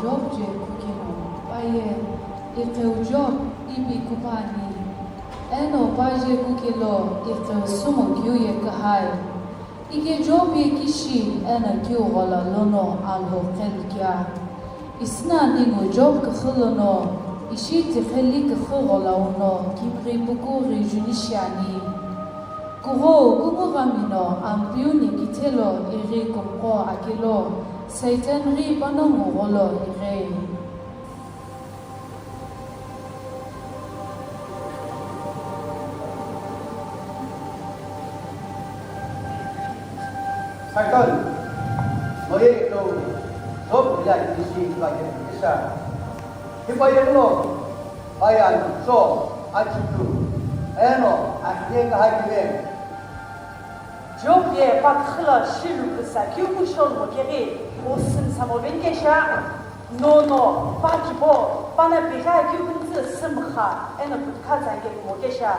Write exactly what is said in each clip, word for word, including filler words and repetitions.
Job je kukeno, pa ye iqheu Job ipi kupani, eno pa je kukelo iqheu sumo keu ye kahai. Ike Job ye kishi eno kiu ghola lono Alhou qhelikia. Isina ningu Job küxü lono, ishi tiqheli küxü ghola uno, kimghi puku ghi juni shiani. Kughou kungughamino Ampeu ni kithelo ighi kumqo akelo, Satan ghi panongu gholo ighi. Satan, moye ito, Job ya kisi ba ke kisa. Hipa yelo, bayan so, achitu, eno, akye kahakime. Job ye pa küxü lo shilu küsa keu kushou mo keghi, o sümsamo venkesha, nono, pa kibo, pana pigha keu kümtsü sümkha, eno kutkha tsa keu mo kesha.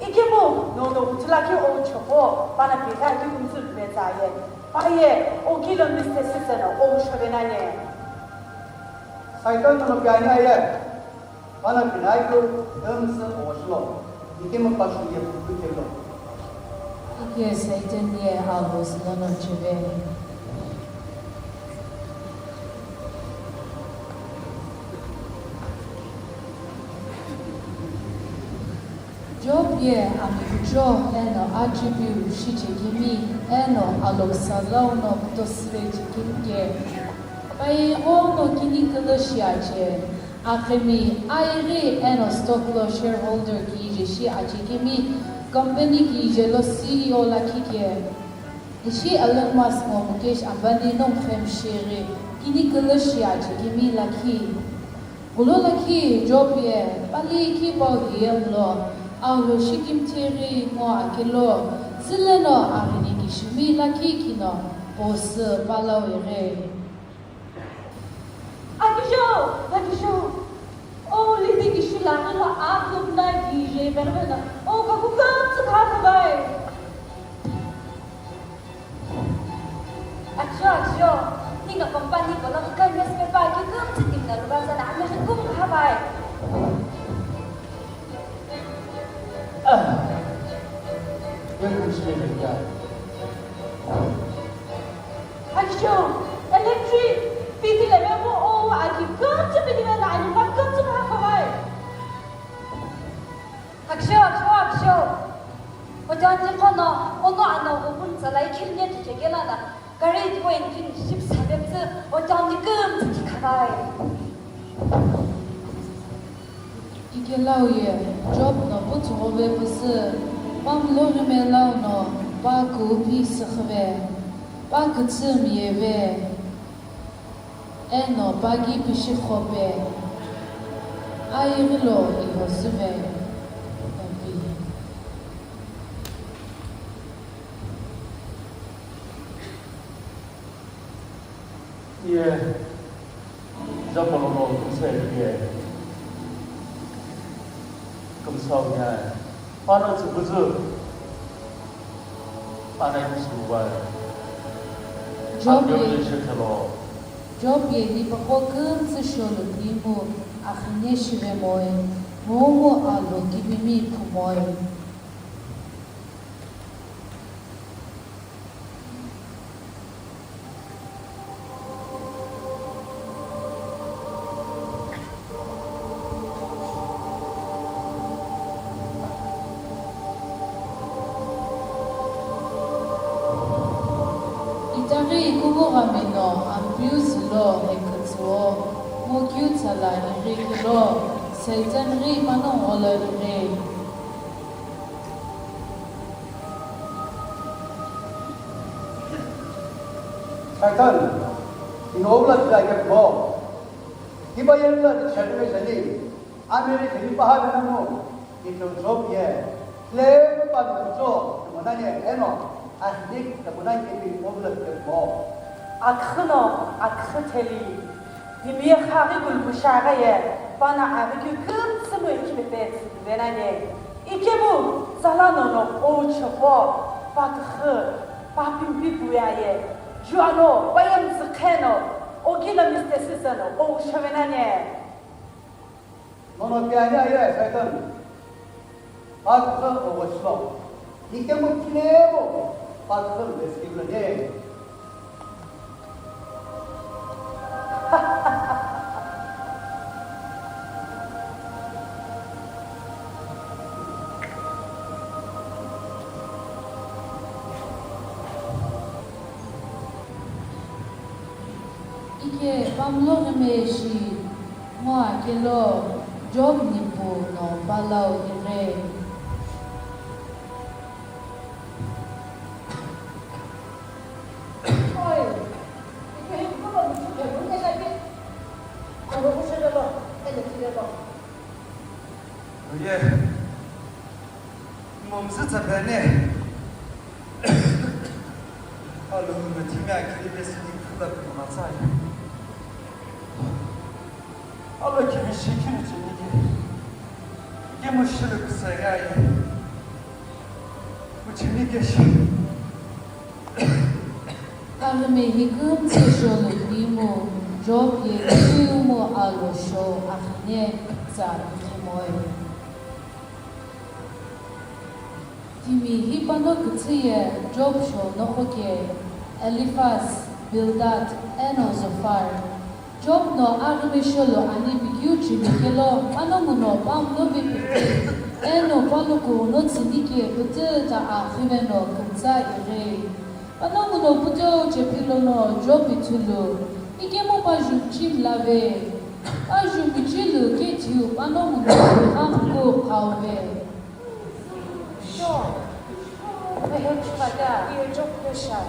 Ikemu, nono utula keu o chopo, pana pigha keu kümtsü vetsa ye. Pa ye, o kilo mistesiseno, o shove nanye. Satan nono piani aye. Pana pinai keu, kümtsü oshilo, ikemu pashu ye puputelo. Ike Satan ye Alhou sinono cheve. Job ye amikucho eno achipiu shichekimi eno aloksa launo kutosüve chekimke. Pai ghono kini kilo shiache. Akhimi, aighi eno stock lo shareholder kije shi achekimi, company kije lo C E O lakhi ke. Ishi Elon Musk ngo Mukesh Ambani no mkhem shiri, kini kilo shi achekimi lakhi. Kulo lakhi Job ye, pali ki pau hiyem lo, Alhou shikim thiri ngo akelo, zileno aghini kishimi lakhi kino, posu palau ighi. Akisho, akisho. O lidi kishila ila aklubna kije berbe na. O kaku kamtsü kha khavai. Akisho, akisho. Ninga company ko la ka newspaper ki kamtsü timna luba sana ame kum khavai. Ah. Yun kishile ya. Akisho, electric, piti leve mo o aki kamtsü piti leve na ani pa kamtsü pa khavai. Akisho, akisho, akisho. Ojanji kono, ono ano hukun salai khilne tu chekela na, gari ko engine ship sabemtsü, ojanji kamtsü khavai. Ikelau ye Job no puthugho ve püsü, pamlo rime lau no pa kupi sükhüve, pa kütsü miyeve, eno pa ki pishi khope, aighi lo ihosüve, epi. Ye, Job lono kümsü ye, kümsau ye, pano tsübüzü, pano kümsüwa. Job ye, Job ye ni pako kümsü sholo nimu akhine shive moi, momu alo kibimi phumoi. Itaghi kukughami no Ampeu sülo ekütsüo, mu keu tsala ighi kelo, Satan ghi panongu gholo ighi. Satan, ino ula tida kepmo. Kiba yela tida kepmo sani. Amiri kemi paha bena mo. Ito Job ye. Le pa no jo, mo nani eno. Ahnik, mo nani kemi mo ula tida kepmo. Akhno, akhtheli. Timi ye khaghi kulkusha gha ye, pana aghi keu kümtsü mo ikipepe tsüpüve nani. Ikemu, tsala nono ouchopho, pa küxü, pa pimpi puya ye, ju alo, pa ye mtsüqhe no, Okila mistesisano oushavenane. Nono piani aye Saitan. Pakha ogoshlo. Ikemu kilemo. Pakha meskiblo ne. Ike pamlo ghime shi ngoa kelo Job nipu no palau ire. Oi, ike hipolo mitu kelo ne lagi. Alo kushelo, ele tirelo. Oye, momzü tsapene. Alo, methimi akili pesini khula kumatsai. Alo, kimi shikini chiniki. Kimu shilu kusagai. Kuchimi keshi. Aghime hi kümtsü sholu nimu Job ye kiumu alo sho akhine tsa ikhimoi. Timi hi pano kütsü ye Job sho noqo ke Eliphaz, Bildad, eno Zophar. Job no aghime sholu ani pikeu chimikelo, panongu no pamlo vipikeu, eno paloku no tsünike pütüta aghiveno kümtsa ighi. Panongu no pütüu chephilo no Job ithulu, ikemu paju michi mlave. Paju michilu kethiu panongu no ighamku qhauve. Sure. Mehe chuvata, iye Job pesha.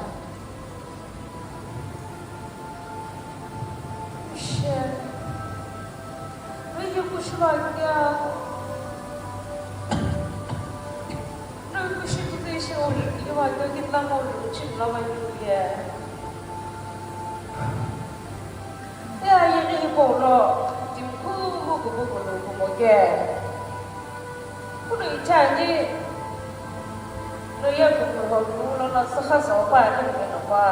Ishe. Mehe kushuvakya. Mehe kushivute ishe ori, iwakya kitla mori, chimla wa yuye. Eya yeghi hipau lo, timi kumo kumo kumo kumo ke. Kuno ithani, no ye kumo kumo lono sükha sa pa ni kumo pa.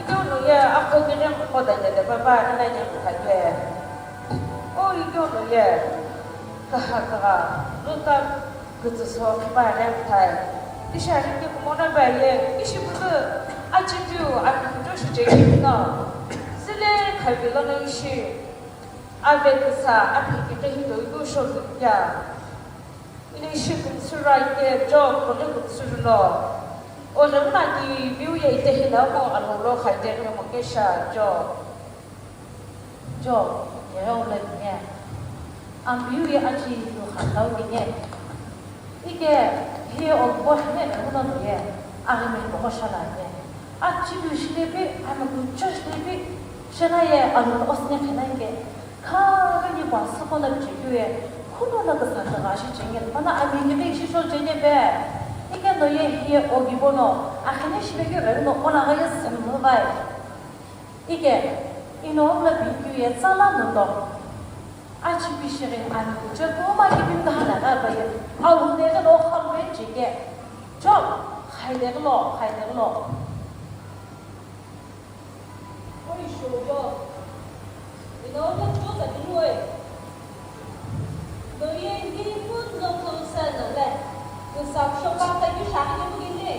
Ito no ye akho kene kho da de pa pa ni na ni kha ke. O ito no ye kaha kaha, no ta Kütsüso khipane mthai. Ishi ahiki kumono baye, ishi kuzu achipiu akikucho shichekimino. Sile khavi lono ishi ave küsa aphikite hito yu shozukya. Ile ishi kümsura ite jo kone kümsuru lo. Ole muna ki viu ye ite hila mo alolo khaite mo kesha jo. Jo, yeghi ula kine. Ambiu ye achi lu khatau kine. Ike, hiye ogibo hene, eno ye, aghime hipaqo shala ye. Achi lu shilepi, ami kucho shilepi, shana ye, alu osne khena ike. Kha, ni pa suko na chekeu ye, kuno na kasa na gashi chenge, mana ami kike ishi sho chenge pe. Ike no ye hiye ogibo no, akhine shilekeu no, ona ga ye semu vai. Ike, ino mla bikeu ye tsala nondo. Achi bishighi ani kuche kuma ki bimda hana ga baye. Au ne ga lo khalu ye chike. Chop, khaide lo, khaide lo. Oi, shojo. Ino mla cho ta dinoi. Loye ni pun no pun sa no le. Kusa shopa ta yu shani ni mugini.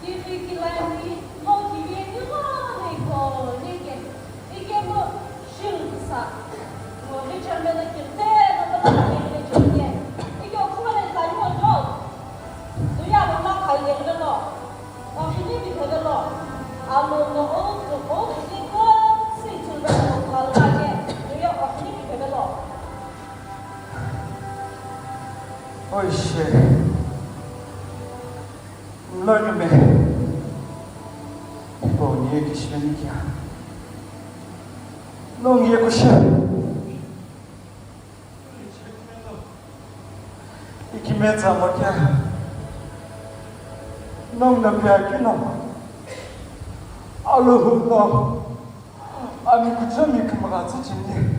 Kiri kilani, mo kiri ni mo ni ko ni ke. Ike mo shil kusa. Mo ni chairman na kirte na mo na ni ke. Ike o kuma le sa ni mo jo. Duya mo ma khai de no. Okhini biphevelo. Amo no o o khini ko si chulve no khalva ke. Nuye okhini biphevelo. Oishe. Mlonime. Ipo niye kishimeni kya. Nongiye kushe. Ikimetsa mokia. Nong na pia kino. Aluhu no. Ami kuchami kumratsi chini.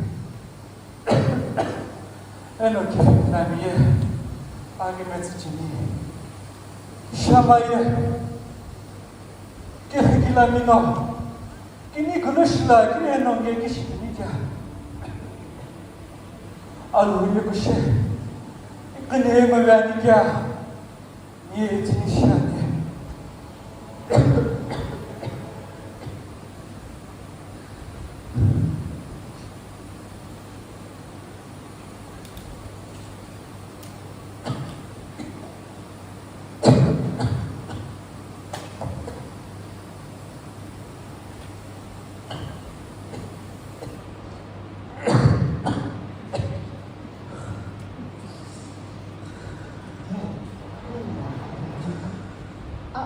Eno ki namiye. Ami metsi chini. Shamaye. Kihikila mino. Kini kulu shila kini eno nge kishi kini kya. Alhou ye kushe. Kini ema yani kya. Ni tini shani.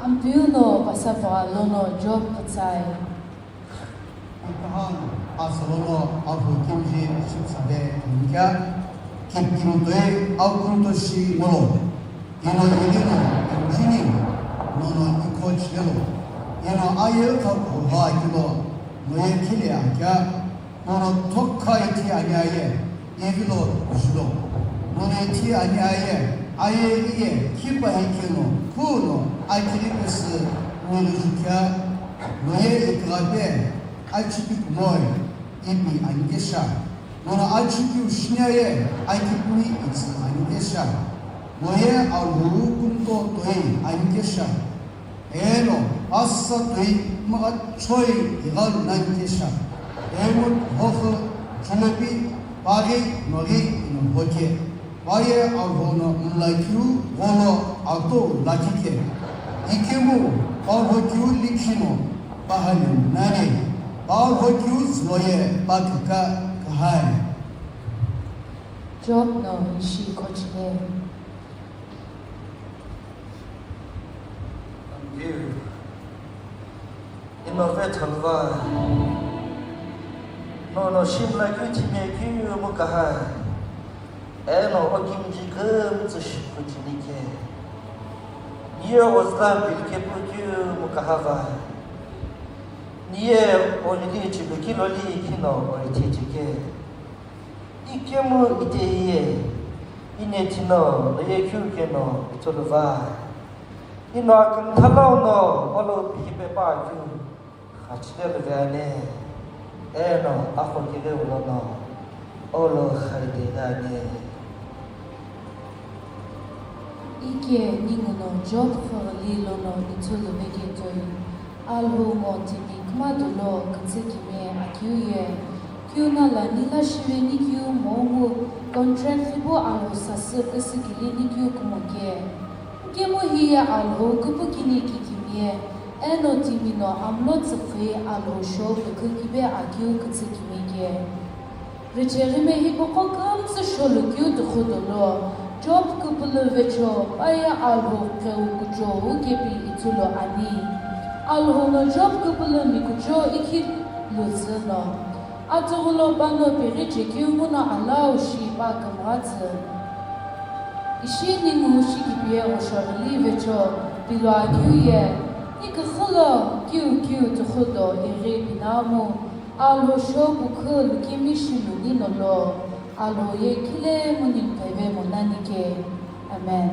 Ampeu no pasapgha lono Job kütsai. Abraham asolono Alhou kimiji shipüsave kümkya, kipkimtoi akumtoshi ngolo, eno ilino imjini nono ikho chilelo, eno aye thakuha kilo noye khile akya, nono thokha ithi ani aye, ivilo julo. Nono ithi ani aye, aye iye khipahi keno, kuno akili pesü nilo jukya, noye ikighape, achipi kumoi, ipi anikesha. Nono achipi ushinaye, akipuni itsi anikesha. Noye Alhou kumto toi anikesha. Eno, asa toi mghachoi ighalu nani kesha. Eno, hoho, julepi, paghi, nori, ino hoke. Paye Alhou no mlakeu gholo ato lakike. Ikemu, Alhou keu likhino, pahali nani. Alhou keu zloye, pakika, kahai. Job no ishi kochile. Thank you. Ino vethalva. Nono shimla kyu chimie kyu mukahai. Eno okimji kümtsü shikhu chinike. Niye ozla bilke pu kyu mukahava. Niye onili chiluki loli kino oithe chike. Ikemu ite iye, ine tino, noye kyu keno, ituluva. Ino akümthalau no, olo pihipe pa kyu, khachile luvene, eno, akho kire ulono, olo khaide gane. Ike ninguno Job khorli lono ithulu veketoi, Alhou ngo timi kümadu lo kütsü kime akeu ye, keu na la nila shive nikeu momu contract thipu Alhou sasü küsükili nikeu kumoke. Ikemu hiye Alhou küpükini kikimiye, eno timi no amlo tsükhi Alhou sho pükü kibe akeu kütsü kimeke. Rücheghi me hipaqo kümtsü sholu keu tüxü dolo, Job küpülü vecho, paye Alhou qheu kucho wu kepi ithulu ani. Alhou no Job küpülü mikucho ikhi lüzü no. Atughulo pano pighi chekeu nguno alau shi pa kümghatsü. Ishi ningu shikipiye ghoshoghili vecho, pilo akeu ye, iküxü lo kiu kiu tüxü do ighi pinamu, Alhou sho pükü lukemi shi luni nolo, Alhou ye kile muni mpheve monani ke. Amen.